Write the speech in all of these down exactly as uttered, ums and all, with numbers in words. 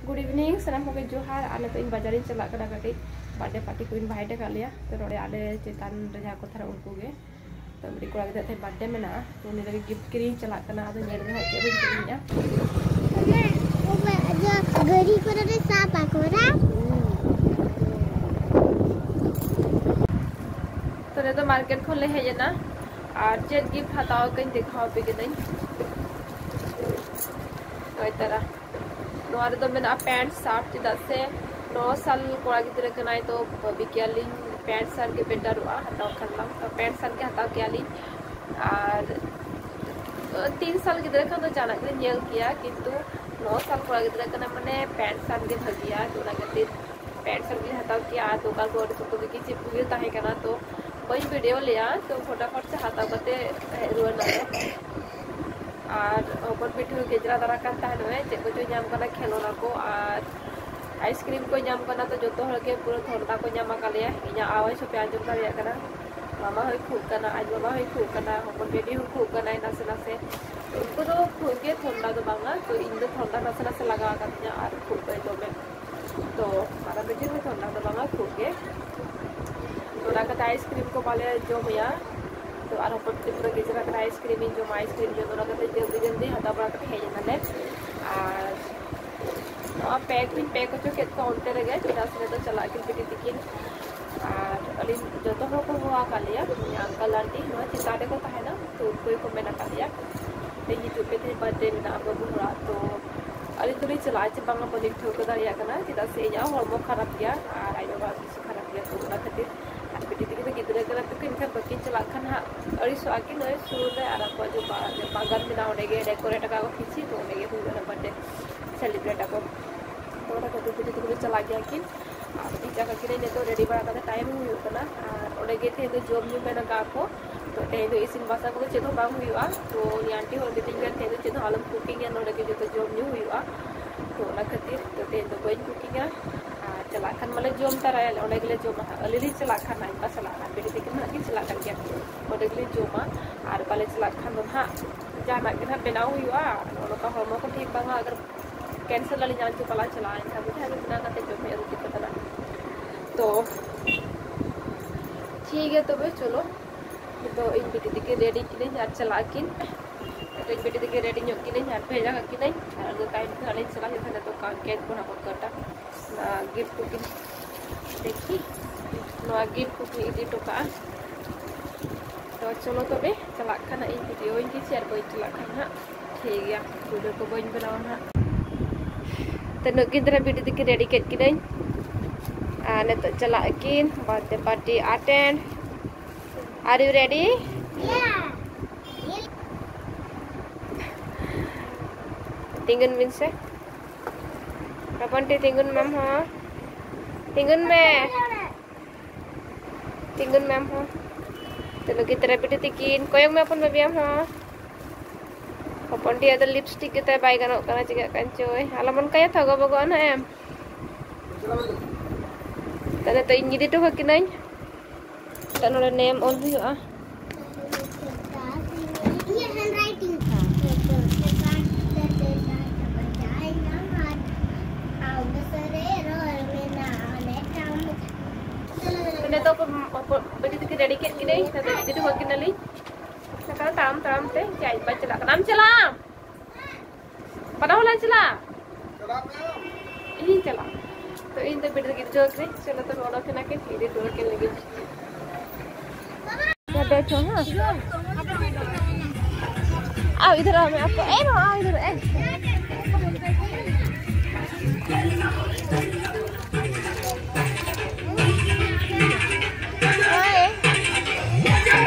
Good evening, ᱥᱟᱱᱟᱢ ᱠᱚᱜᱮ ᱡᱚᱦᱟᱨ᱾ ᱟᱨ ᱱᱤᱛᱚᱜ ᱤᱧ ᱵᱟᱡᱟᱨᱤᱧ ᱪᱟᱞᱟᱜ ᱠᱟᱱᱟ, ᱠᱟᱹᱴᱤᱡ birthday party ᱠᱚ invite ᱟᱠᱟᱫ ᱞᱮᱭᱟ᱾ ᱛᱚ ᱱᱚᱰᱮ ᱟᱞᱮ ᱪᱮᱛᱟᱱ ᱨᱮ ᱡᱟᱦᱟᱸ ᱠᱚ ᱛᱟᱦᱮᱱᱟ ᱩᱱᱠᱩ ᱜᱮ, ᱛᱚ ᱢᱤᱫᱴᱤᱡ ᱠᱚᱲᱟ ᱜᱤᱫᱽᱨᱟᱹ ᱛᱮ birthday ᱢᱮᱱᱟᱜᱼᱟ, ᱛᱚ ᱩᱱᱤ ᱞᱟᱹᱜᱤᱫ gift ᱠᱤᱨᱤᱧ ᱪᱟᱞᱟᱜ ᱠᱟᱱᱟ᱾ ᱟᱫᱚ ᱧᱮᱞ ᱢᱮ ᱦᱟᱸᱜ ᱪᱮᱫ ᱵᱚᱱ ᱠᱤᱨᱤᱧᱟ᱾ ᱚᱱᱟ, ᱚᱱᱟ ᱤᱭᱟᱹ ᱜᱟᱹᱰᱤ ᱠᱚᱨᱮ ᱞᱮ ᱥᱟᱵ ᱟᱠᱚ ᱠᱟᱱᱟ᱾ ᱛᱚ ᱱᱤᱛᱚᱜ market ᱠᱷᱚᱱ ᱞᱮ ᱦᱮᱡ ᱮᱱᱟ, ᱟᱨ ᱪᱮᱫ gift ᱦᱟᱛᱟᱣ ᱠᱟᱹᱧ ᱫᱮᱠᱷᱟᱣ ᱟᱯᱮ ᱠᱟᱹᱱᱟᱹᱧ᱾ ᱱᱚᱜᱼᱚᱭ ᱛᱟᱨᱟ, ᱱᱚᱣᱟ ᱨᱮᱫᱚ ᱢᱮᱱᱟᱜᱼᱟ pant shirt, ᱪᱮᱫᱟᱜ ᱥᱮ ᱱᱚ ᱥᱟᱞ ᱠᱚᱲᱟ ᱜᱤᱫᱽᱨᱟᱹ ᱠᱟᱱᱟᱭ, ᱛᱚ ᱵᱷᱟᱹᱵᱤ ᱠᱮᱭᱟᱞᱤᱧ pant shirt ᱜᱮ betterᱚᱜᱼᱟ ᱦᱟᱛᱟᱣ ᱠᱷᱟᱱ ᱫᱚ, ᱛᱚ pant shirt ᱜᱮ ᱦᱟᱛᱟᱣ ᱠᱮᱭᱟᱞᱤᱧ᱾ ᱟᱨ ᱛᱤᱱ ᱥᱟᱞ ᱜᱤᱫᱽᱨᱟᱹ ᱠᱷᱟᱱ ᱫᱚ ᱡᱟᱦᱟᱱᱟᱜ ᱜᱮᱞᱤᱧ ᱧᱮᱞ ᱠᱮᱭᱟ, ᱠᱤᱱᱛᱩ ᱱᱚ ᱥᱟᱞ ᱠᱚᱲᱟ ᱜᱤᱫᱽᱨᱟᱹ ᱠᱟᱱᱟ, ᱢᱟᱱᱮ pant shirt ᱜᱮ ᱵᱷᱟᱹᱜᱤᱭᱟ, ᱛᱚ ᱚᱱᱟ ᱠᱷᱟᱹᱛᱤᱨ pant shirt ᱜᱮᱞᱤᱧ ᱦᱟᱛᱟᱣ ᱠᱮᱭᱟ᱾ ᱟᱨ ᱫᱚᱠᱟᱱ ᱠᱚ ᱟᱹᱰᱤ ᱥᱚᱠᱛᱚ ᱜᱮ ᱪᱮᱫ ᱠᱚᱜᱮ ᱛᱟᱦᱮᱸ ᱠᱟᱱᱟ, ᱛᱚ ᱵᱟᱹᱧ video ᱞᱮᱜᱼᱟ, ᱛᱚ ᱯᱷᱚᱴᱟᱯᱷᱚᱴ ᱛᱮ ᱦᱟᱛᱟᱣ ᱠᱟᱛᱮ ᱦᱮᱡ ᱨᱩᱣᱟᱹᱲ ᱱᱟᱞᱮ᱾ ᱟᱨ ᱦᱚᱯᱚᱱ ᱵᱤᱴᱤ ᱦᱚᱸ ᱜᱮᱡᱽᱨᱟ ᱫᱟᱨᱟ ᱠᱟᱱ ᱛᱟᱦᱮᱱ, ᱪᱮᱫ ᱠᱚᱪᱚᱭ ᱧᱟᱢ ᱠᱟᱱᱟ ᱠᱷᱮᱞᱳᱱᱟ ᱠᱚ ᱟᱨ ice cream ᱠᱚ ᱧᱟᱢ ᱠᱟᱱᱟ, ᱛᱚ ᱡᱚᱛᱚ ᱦᱚᱲ ᱜᱮ ᱯᱩᱨᱟᱹ ᱫᱷᱚᱨᱱᱟ ᱠᱚ ᱧᱟᱢ ᱟᱠᱟᱫ ᱞᱮᱭᱟ᱾ ᱤᱧᱟᱹᱜ ᱟᱣᱟᱡᱽ ᱦᱚᱸᱯᱮ ᱟᱸᱡᱚᱢ ᱫᱟᱲᱮᱭᱟᱜ ᱠᱟᱱᱟ, ᱢᱟᱢᱟ ᱦᱚᱸᱭ ᱠᱷᱩᱜ ᱠᱟᱱᱟ, ᱟᱡ ᱵᱟᱵᱟ ᱦᱚᱸᱭ ᱠᱷᱩᱜ ᱠᱟᱱᱟ, ᱦᱚᱯᱚᱱ ᱵᱤᱴᱤ ᱦᱚᱸ ᱠᱷᱩᱜ ᱠᱟᱱᱟᱭ ᱱᱟᱥᱮ ᱱᱟᱥᱮ᱾ ᱩᱱᱠᱩ ᱫᱚ ᱠᱷᱩᱜ ᱜᱮ, ᱴᱷᱚᱱᱰᱟ ᱫᱚ ᱵᱟᱝᱟ, ᱛᱚ ᱤᱧ ᱫᱚ ᱴᱷᱚᱱᱰᱟ ᱱᱟᱥᱮ ᱱᱟᱥᱮ ᱞᱟᱜᱟᱣ ᱟᱠᱟᱫᱤᱧᱟ ᱟᱨ ᱠᱷᱩᱜ ᱫᱚᱭ ᱫᱚᱢᱮ᱾ ᱛᱚ ᱢᱟᱨᱟᱝ ᱵᱤᱴᱤ ᱦᱚᱸ ᱴᱷᱚᱱᱰᱟ ᱫᱚ ᱵᱟᱝᱟ, ᱠᱷᱩᱜ ᱜᱮ᱾ ᱚᱱᱟ ᱠᱟᱛᱮ ice cream ᱠᱚ ᱵᱟᱞᱮ ᱡᱚᱢᱮᱜᱼᱟ, ᱛᱚ ᱟᱨ ᱦᱚᱯᱚᱱ ᱵᱤᱴᱤ ᱯᱩᱨᱟᱹ ᱜᱮᱡᱽᱨᱟ ᱠᱟᱱᱟ, ice cream ᱤᱧ ᱡᱚᱢᱟ, ice cream ᱡᱚᱢ᱾ ᱚᱱᱟ ᱠᱟᱛᱮ ᱡᱚᱞᱫᱤ ᱡᱚᱞᱫᱤ ᱦᱟᱛᱟᱣ ᱵᱟᱲᱟ ᱠᱟᱛᱮ ᱦᱮᱡ ᱮᱱᱟᱞᱮ᱾ ᱟᱨ ᱱᱚᱣᱟ pack ᱦᱚᱸᱧ pack ᱦᱚᱪᱚ ᱠᱮᱫ ᱠᱚᱣᱟ ᱚᱱᱛᱮ ᱨᱮᱜᱮ, ᱪᱮᱫᱟᱜ ᱥᱮ ᱱᱤᱛᱚᱜ ᱪᱟᱞᱟᱜ ᱟᱹᱠᱤᱱ ᱵᱤᱴᱤ ᱛᱤᱠᱤᱱ᱾ ᱟᱨ ᱟᱹᱞᱤᱧ ᱡᱚᱛᱚ ᱦᱚᱲ ᱠᱚ ᱦᱚᱦᱚ ᱟᱠᱟᱫ ᱞᱮᱭᱟ, ᱤᱧᱟᱹᱜ uncle aunty ᱱᱚᱣᱟ ᱪᱮᱛᱟᱱ ᱨᱮᱠᱚ ᱛᱟᱦᱮᱱᱟ, ᱛᱚ ᱩᱱᱠᱩ ᱜᱮᱠᱚ ᱢᱮᱱ ᱟᱠᱟᱫ ᱞᱮᱭᱟ, "ᱛᱮᱦᱮᱧ ᱦᱤᱡᱩᱜ ᱯᱮ, ᱛᱮᱦᱮᱧ birthday ᱢᱮᱱᱟᱜᱼᱟ ᱵᱟᱹᱵᱩ ᱦᱚᱲᱟᱜ᱾" ᱛᱚ ᱟᱹᱞᱤᱧ ᱫᱚᱞᱤᱧ ᱪᱟᱞᱟᱜᱼᱟ ᱪᱮ ᱵᱟᱝᱟ ᱵᱟᱹᱞᱤᱧ ᱴᱷᱟᱹᱣᱠᱟᱹ ᱫᱟᱲᱮᱭᱟᱜ ᱠᱟᱱᱟ, ᱪᱮᱫᱟᱜ ᱥᱮ ᱤᱧᱟᱹᱜ ᱦᱚᱸ ᱦᱚᱲᱢᱚ ᱠᱷᱟᱨᱟᱯ ᱜᱮᱭᱟ ᱟᱨ ᱟᱡ ᱵᱟᱵᱟ ᱠᱷᱟᱨᱟᱯ ᱜᱮᱭᱟ, ᱛᱚ ᱚᱱᱟ ᱠᱷᱟᱹᱛᱤᱨ ᱟᱨ ᱵᱤᱴᱤ ᱛᱟᱹᱠᱤᱱ ᱫᱚ ᱜᱤᱫᱽᱨᱟᱹ ᱠᱟᱱᱟ ᱛᱟᱹᱠᱤᱱ, ᱮᱱᱠᱷᱟᱱ ᱵᱟᱹᱠᱤᱱ ᱪᱟᱞᱟᱜ ᱠᱷᱟᱱ ᱦᱟᱸᱜ ᱟᱹᱲᱤᱥᱚᱜᱼᱟ ᱠᱤᱱ᱾ ᱱᱚᱜᱼᱚᱭ ᱥᱩᱨ ᱨᱮ ᱟᱨ ᱟᱠᱚᱣᱟᱜ ᱡᱮ ᱵᱟ-, ᱵᱟᱜᱟᱱ ᱢᱮᱱᱟᱜᱼᱟ, ᱚᱸᱰᱮ ᱜᱮ decorate ᱟᱠᱟᱫ ᱠᱚ ᱠᱤᱪᱷᱤ, ᱛᱚ ᱚᱸᱰᱮ ᱜᱮ ᱦᱩᱭᱩᱜᱼᱟ ᱚᱱᱟ birthday celebrate ᱟᱠᱚ᱾ ᱛᱚ ᱚᱱᱟ ᱠᱷᱟᱹᱛᱤᱨ ᱵᱤᱴᱤ ᱛᱟᱹᱠᱤᱱ ᱫᱚ ᱪᱟᱞᱟᱜ ᱜᱮᱭᱟ ᱠᱤᱱ᱾ ᱟᱨ ᱵᱷᱮᱡᱟ ᱠᱟᱹᱠᱤᱱᱟᱹᱧ ᱱᱤᱛᱚᱜ ready ᱵᱟᱲᱟ ᱠᱟᱛᱮ, time ᱦᱚᱸ ᱦᱩᱭᱩᱜ ᱠᱟᱱᱟ᱾ ᱟᱨ ᱚᱸᱰᱮ ᱜᱮ ᱛᱮᱦᱮᱧ ᱫᱚ ᱡᱚᱢ ᱧᱩ ᱢᱮᱱ ᱟᱠᱟᱫ ᱠᱚ, ᱛᱚ ᱛᱮᱦᱮᱧ ᱫᱚ ᱤᱥᱤᱱ ᱵᱟᱥᱟᱝ ᱠᱚᱫᱚ ᱪᱮᱫ ᱦᱚᱸ ᱵᱟᱝ ᱦᱩᱭᱩᱜᱼᱟ᱾ ᱛᱚ ᱩᱱᱤ aunty ᱦᱚᱸ ᱢᱤᱛᱟᱹᱧ ᱠᱟᱱ ᱛᱟᱦᱮᱸᱫ ᱫᱚ ᱪᱮᱫ ᱦᱚᱸ ᱟᱞᱚᱢ cooking ᱟ, ᱱᱚᱰᱮ ᱜᱮ ᱡᱚᱛᱚ ᱡᱚᱢ ᱧᱩ ᱦᱩᱭᱩᱜᱼᱟ᱾ ᱛᱚ ᱚᱱᱟ ᱠᱷᱟᱹᱛᱤᱨ ᱛᱚ ᱛᱮᱦᱮᱧ ᱫᱚ ᱵᱟᱹᱧ cooking ᱟ᱾ ᱟᱨ ᱪᱟᱞᱟᱜ ᱠᱷᱟᱱ ᱢᱟᱞᱮ ᱡᱚᱢ ᱛᱟᱨᱟᱭᱟᱞᱮ, ᱚᱸᱰᱮ ᱜᱮᱞᱮ ᱡᱚᱢᱟ ᱦᱟᱸᱜ᱾ ᱟᱹᱞᱤᱧ ᱞᱤᱧ ᱪᱟᱞᱟᱜ ᱠᱷᱟᱱ ᱦᱟᱸᱜ, ᱤᱧ ᱵᱟ ᱥᱟᱞᱟᱜ ᱟᱨ ᱵᱤᱴᱤ ᱛᱟᱹᱠᱤᱱ ᱦᱟᱸᱜ ᱠᱤᱱ ᱪᱟᱞᱟᱜ ᱠᱟᱱ ᱜᱮᱭᱟ, ᱚᱸᱰᱮ ᱜᱮᱞᱤᱧ ᱡᱚᱢᱟ᱾ ᱟᱨ ᱵᱟᱞᱮ ᱪᱟᱞᱟᱜ ᱠᱷᱟᱱ ᱫᱚ ᱦᱟᱸᱜ ᱡᱟᱦᱟᱱᱟᱜ ᱜᱮ ᱦᱟᱸᱜ ᱵᱮᱱᱟᱣ ᱦᱩᱭᱩᱜᱼᱟ᱾ ᱱᱚᱜᱼᱚ ᱱᱚᱝᱠᱟ ᱦᱚᱲᱢᱚ ᱠᱚ ᱴᱷᱤᱠ ᱵᱟᱝᱟ, ᱟᱜᱟᱨ cancel ᱟᱹᱞᱤᱧ, ᱟᱨ ᱪᱚ ᱵᱟᱞᱟᱝ ᱪᱟᱞᱟᱜᱼᱟ, ᱮᱱᱠᱷᱟᱱ ᱵᱩᱡᱷᱟᱹᱣ ᱜᱮ ᱢᱮᱱᱟᱜ ᱠᱟᱛᱮ ᱡᱚᱢ ᱦᱩᱭᱩᱜᱼᱟ ᱨᱩᱴᱤ ᱠᱚ ᱛᱟᱞᱟ᱾ ᱛᱚ ᱴᱷᱤᱠ ᱜᱮᱭᱟ ᱛᱚᱵᱮ, ᱪᱚᱞᱚ ᱱᱤᱛᱚᱜ ᱤᱧ ᱵᱤᱴᱤ ᱛᱤᱠᱤᱱ ᱨᱮᱰᱤ ᱠᱤᱱᱟᱹᱧ ᱟᱨ ᱪᱟᱞᱟᱜ ᱟᱹᱠᱤᱱ᱾ ᱱᱤᱛᱚᱜ ᱤᱧ ᱵᱤᱴᱤ ᱛᱤᱠᱤᱱ ᱨᱮᱰᱤ ᱧᱚᱜ ᱠᱤᱱᱟᱹᱧ ᱟᱨ ᱵᱷᱮᱡᱟ ᱠᱟᱜ ᱠᱤᱱᱟᱹᱧ᱾ ᱟᱨ ᱟᱫᱚ ᱛᱟᱭᱚᱢ ᱛᱮ ᱦᱟᱸᱜ ᱞᱤᱧ ᱪᱟᱞᱟᱜ ᱦᱩᱭᱩᱜ ᱠᱷᱟᱱ ᱫᱚ ᱠᱟᱱ ᱠᱮᱠ ᱠᱚ ᱦᱟᱸᱜ ᱵᱚᱱ ᱠᱟᱴᱟ᱾ ᱚᱱᱟ ᱜᱤᱯᱷᱴ ᱠᱚᱠᱤᱱ ᱫᱮᱠᱷᱤ, ᱱᱚᱣᱟ ᱜᱤᱯᱷᱴ ᱠᱚᱠᱤᱱ ᱤᱫᱤ ᱦᱚᱴᱚ ᱠᱟᱜᱼᱟ᱾ ᱛᱚ ᱪᱚᱞᱚ ᱛᱚᱵᱮ, ᱪᱟᱞᱟᱜ ᱠᱷᱟᱱ ᱦᱟᱸᱜ ᱤᱧ ᱵᱷᱤᱰᱤᱭᱳᱧ ᱜᱮ, ᱟᱨ ᱵᱟᱹᱧ ᱪᱟᱞᱟᱜ ᱠᱷᱟᱱ ᱦᱟᱸᱜ ᱴᱷᱤᱠ ᱜᱮᱭᱟ, ᱵᱷᱤᱰᱤᱭᱳ ᱠᱚ ᱵᱟᱹᱧ ᱵᱮᱱᱟᱣᱟ ᱦᱟᱸᱜ᱾ ᱛᱚ ᱱᱩᱠᱤᱱ ᱫᱚ ᱵᱤᱴᱤ ᱛᱤᱠᱤᱱ ᱨᱮᱰᱤ ᱠᱮᱫ ᱠᱤᱱᱟᱹᱧ᱾ ᱟᱨ ᱱᱤᱛᱚᱜ ᱪᱟᱞᱟᱜ ᱟᱹᱠᱤᱱ birthday party attend. Are you ready? ᱛᱤᱸᱜᱩᱱ ᱵᱤᱱ ᱥᱮ᱾ ᱦᱚᱯᱚᱱ ᱴᱤ, ᱛᱤᱸᱜᱩᱱ ᱢᱮ ᱟᱢ ᱦᱚᱸ᱾ ᱛᱤᱸᱜᱩᱱ ᱢᱮ᱾ ᱛᱤᱸᱜᱩᱱ ᱢᱮ ᱟᱢ ᱦᱚᱸ᱾ ᱛᱮ ᱱᱩᱠᱤᱱ ᱛᱟᱨᱟ ᱵᱤᱴᱤ ᱛᱤᱠᱤᱱ, ᱠᱚᱭᱚᱜ ᱢᱮ ᱦᱚᱯᱚᱱ ᱵᱟᱹᱵᱤ ᱟᱢ ᱦᱚᱸ᱾ ᱦᱚᱯᱚᱱ ᱴᱤᱭᱟᱜ ᱫᱚ ᱞᱤᱯᱥᱴᱤᱠ ᱜᱮᱛᱟᱭ ᱵᱟᱭ ᱜᱟᱱᱚᱜ ᱠᱟᱱᱟ, ᱪᱤᱠᱟᱹᱜ ᱠᱟᱱ ᱪᱚᱭ᱾ ᱟᱞᱚᱢ ᱚᱱᱠᱟᱭᱟ ᱛᱚ, ᱜᱚ ᱵᱟᱵᱟ ᱱᱟᱦᱟᱜ ᱮᱢ᱾ ᱛᱟᱦᱞᱮ ᱛᱚ ᱤᱧ ᱤᱫᱤ ᱦᱚᱴᱚ ᱠᱟᱹᱠᱤᱱᱟᱹᱧ᱾ ᱛᱚ ᱱᱚᱰᱮ ᱱᱮᱢ ᱚᱞ ᱦᱩᱭᱩᱜᱼᱟ᱾ ᱤᱧᱟᱹᱜ handwriting ᱠᱟᱱᱟ᱾ ᱱᱤᱛᱚᱜ ᱠᱚ ᱵᱤᱴᱤ ᱛᱟᱹᱠᱤᱱ ᱨᱮᱰᱤ ᱠᱮᱫ ᱠᱤᱱᱟᱹᱧ, ᱱᱤᱛᱚᱜ ᱤᱫᱤ ᱦᱚᱴᱚ ᱠᱟᱹᱠᱤᱱᱟᱞᱤᱧ᱾ ᱥᱟᱠᱟᱞ ᱛᱟᱲᱟᱢ ᱛᱟᱲᱟᱢ ᱛᱮ ᱪᱮᱫ ᱵᱟᱭ ᱪᱟᱞᱟᱜ ᱠᱟᱱᱟ᱾ ᱟᱢ ᱪᱟᱞᱟᱜ ᱟᱢ? ᱵᱟᱱᱟ ᱦᱚᱞᱟᱧ ᱪᱟᱞᱟᱜ? ᱤᱧᱤᱧ ᱪᱟᱞᱟᱜ᱾ ᱛᱚ ᱤᱧ ᱫᱚ ᱵᱤᱴᱤ ᱛᱟᱹᱠᱤᱱ ᱤᱫᱤ ᱦᱚᱴᱚ ᱠᱟᱹᱠᱤᱱᱟᱹᱧ᱾ ᱪᱚᱞᱚ ᱛᱚᱵᱮ ᱚᱰᱚᱠ ᱮᱱᱟ ᱠᱤᱱ, ᱤᱫᱤ ᱦᱚᱴᱚ ᱠᱟᱹᱠᱤᱱ ᱞᱟᱹᱜᱤᱫ᱾ ᱵᱮᱴᱷᱚ, ᱦᱮᱸ? आओ इधर आओ, मैं आपको, ए, आओ इधर, ए।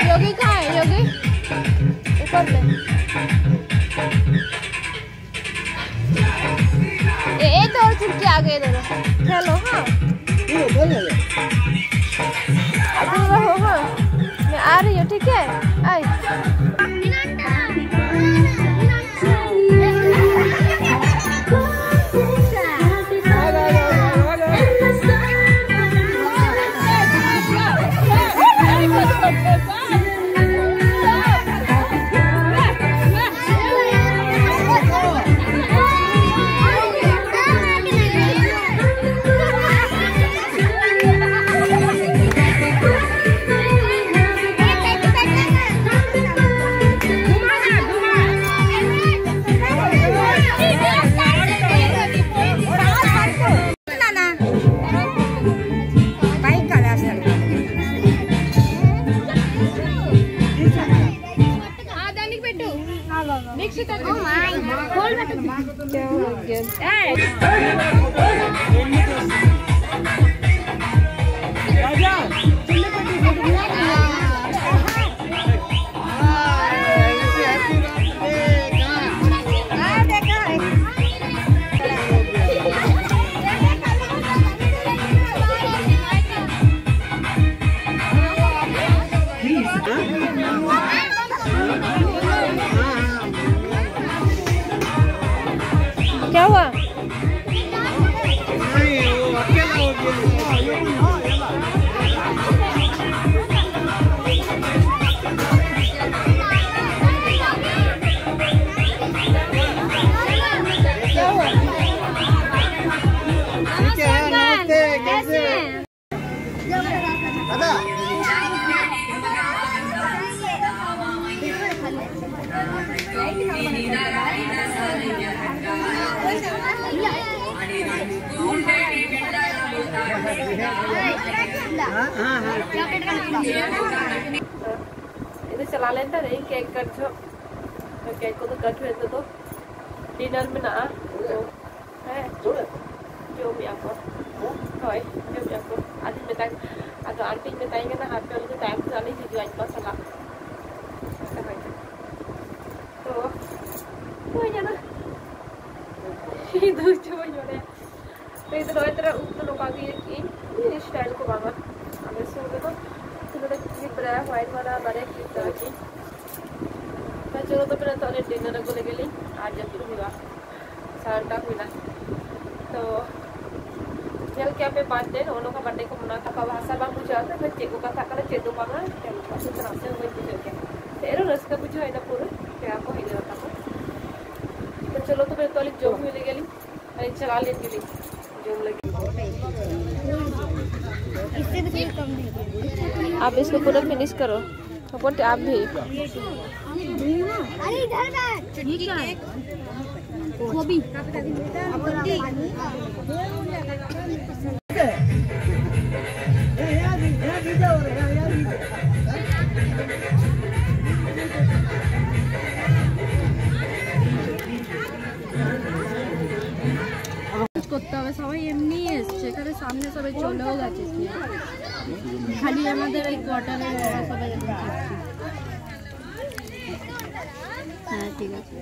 योगी कहाँ है, योगी? ऊपर पे। ए, ए तो और फिर क्या आ गए दोनों? चलो, हाँ। दूर रहो, हाँ। मैं आ रही हूँ, ठीक है? आई। क्या हुआ? ᱤᱧ ᱫᱚ ᱪᱟᱞᱟᱣ ᱞᱮᱱ ᱛᱟᱦᱮᱸ ᱠᱮᱠ ᱠᱟᱴ ᱡᱚᱦᱚᱜ, ᱠᱮᱠ ᱠᱚᱫᱚ ᱠᱟᱴ ᱦᱩᱭ ᱛᱮᱫᱚ ᱰᱤᱱᱟᱨ ᱢᱮᱱᱟᱜᱼᱟ᱾ ᱛᱚ ᱦᱮᱸ, ᱡᱚᱢᱮᱜᱼᱟ ᱠᱚ᱾ ᱦᱳᱭ, ᱡᱚᱢᱮᱜᱼᱟ ᱠᱚ᱾ ᱟᱫᱚᱧ ᱢᱮᱛᱟ, ᱟᱫᱚ ᱟᱱᱴᱤᱧ ᱢᱮᱛᱟᱭ ᱠᱟᱱᱟ, ᱦᱟᱯᱮ ᱩᱱᱤ ᱫᱚ ᱛᱟᱭᱚᱢ ᱛᱮ ᱟᱹᱞᱤᱧ ᱦᱤᱡᱩᱜᱼᱟ ᱤᱧ ᱵᱟ ᱥᱟᱞᱟᱜ᱾ ᱦᱳᱭ᱾ ᱛᱚ ᱦᱩᱭ ᱠᱟᱱᱟ᱾ ᱤᱧ ᱫᱚ ᱪᱮᱫ ᱵᱟᱹᱧ ᱵᱟᱲᱟᱭᱟ᱾ ᱛᱚ ᱤᱧ ᱫᱚ ᱱᱚᱜᱼᱚᱭ ᱛᱚᱨᱟ ᱩᱵ ᱫᱚ ᱱᱚᱝᱠᱟ ᱜᱮ ᱤᱭᱟᱹ ᱠᱤᱭᱟᱹᱧ, ᱥᱴᱟᱭᱤᱞ ᱠᱚ ᱵᱟᱝᱟ᱾ ᱟᱞᱮ ᱥᱩᱨ ᱨᱮᱫᱚ ᱱᱚᱰᱮ ᱠᱞᱤᱯ ᱵᱟᱲᱟᱭᱟ, ᱦᱳᱣᱟᱭᱤᱴ ᱵᱟᱞᱟ ᱵᱟᱨᱭᱟ ᱠᱞᱤᱯ ᱵᱟᱲᱟᱭᱟ ᱠᱤ᱾ ᱛᱚ ᱪᱚᱞᱚ ᱛᱚᱵᱮ ᱱᱤᱛᱚᱜ ᱟᱞᱮ ᱰᱤᱱᱟᱨ ᱟᱹᱜᱩ ᱞᱮᱜᱮ ᱞᱤᱧ ᱟᱨ ᱡᱟᱹᱯᱤᱫ ᱦᱩᱭᱩᱜᱼᱟ᱾ ᱥᱟᱲᱮ ᱱᱚᱴᱟ ᱦᱩᱭᱱᱟ᱾ ᱛᱚ ᱧᱮᱞ ᱠᱮᱜᱼᱟ ᱯᱮ ᱵᱟᱨᱛᱷᱰᱮ, ᱱᱚᱜᱼᱚ ᱱᱚᱝᱠᱟ ᱵᱟᱨᱛᱷᱰᱮ ᱠᱚ ᱢᱟᱱᱟᱣ ᱛᱟᱠᱚᱣᱟ, ᱵᱷᱟᱥᱟ ᱵᱟᱝ ᱵᱩᱡᱷᱟᱹᱜᱼᱟ, ᱛᱚ ᱪᱮᱫ ᱠᱚ ᱠᱟᱛᱷᱟᱜ ᱠᱟᱱᱟ ᱪᱮᱫ ᱫᱚ ᱵᱟᱝᱟ, ᱪᱮᱫ ᱞᱮᱠᱟ ᱥᱩᱛᱨᱟᱹ ᱥᱮ ᱵᱟᱹᱧ ᱵᱩᱡᱷᱟᱹᱣ ᱠᱮᱜᱼᱟ᱾ ᱛᱚ ᱮᱱᱨᱮᱦᱚᱸ ᱨᱟᱹᱥᱠᱟᱹ ᱵᱩᱡᱷᱟᱹᱣ ᱮᱱᱟ ᱯᱩᱨᱟᱹ, ᱯᱮᱲᱟ ᱠᱚ ᱦᱮᱡ ᱞᱮᱱᱟ ᱛᱟᱠᱚ᱾ ᱛᱚ ᱪᱚᱞᱚ ᱛᱚᱵᱮ ᱱᱤᱛᱚᱜ ᱞᱤᱧ ᱡᱚᱢ ᱧᱩ ᱞᱮᱜᱮ ᱞᱤᱧ, ᱟᱨ ᱪᱟᱞᱟᱣ ᱞᱮᱱ ᱜᱮᱞᱤᱧ ᱡᱚᱢ ᱞᱟᱹᱜᱤᱫ᱾ इससे भी थोड़ी कम दे। आप इसको पूरा फिनिश करो। सपोर्ट आप भी। अरे इधर बैठ। ये क्या है? गोभी। তবে সবাই এমনি এসছে, এখানে সামনে সবাই চলেও গেছে। খালি আমাদের এই কোয়ার্টারে সবাই এখন থাকছে। হ্যাঁ, ঠিক আছে।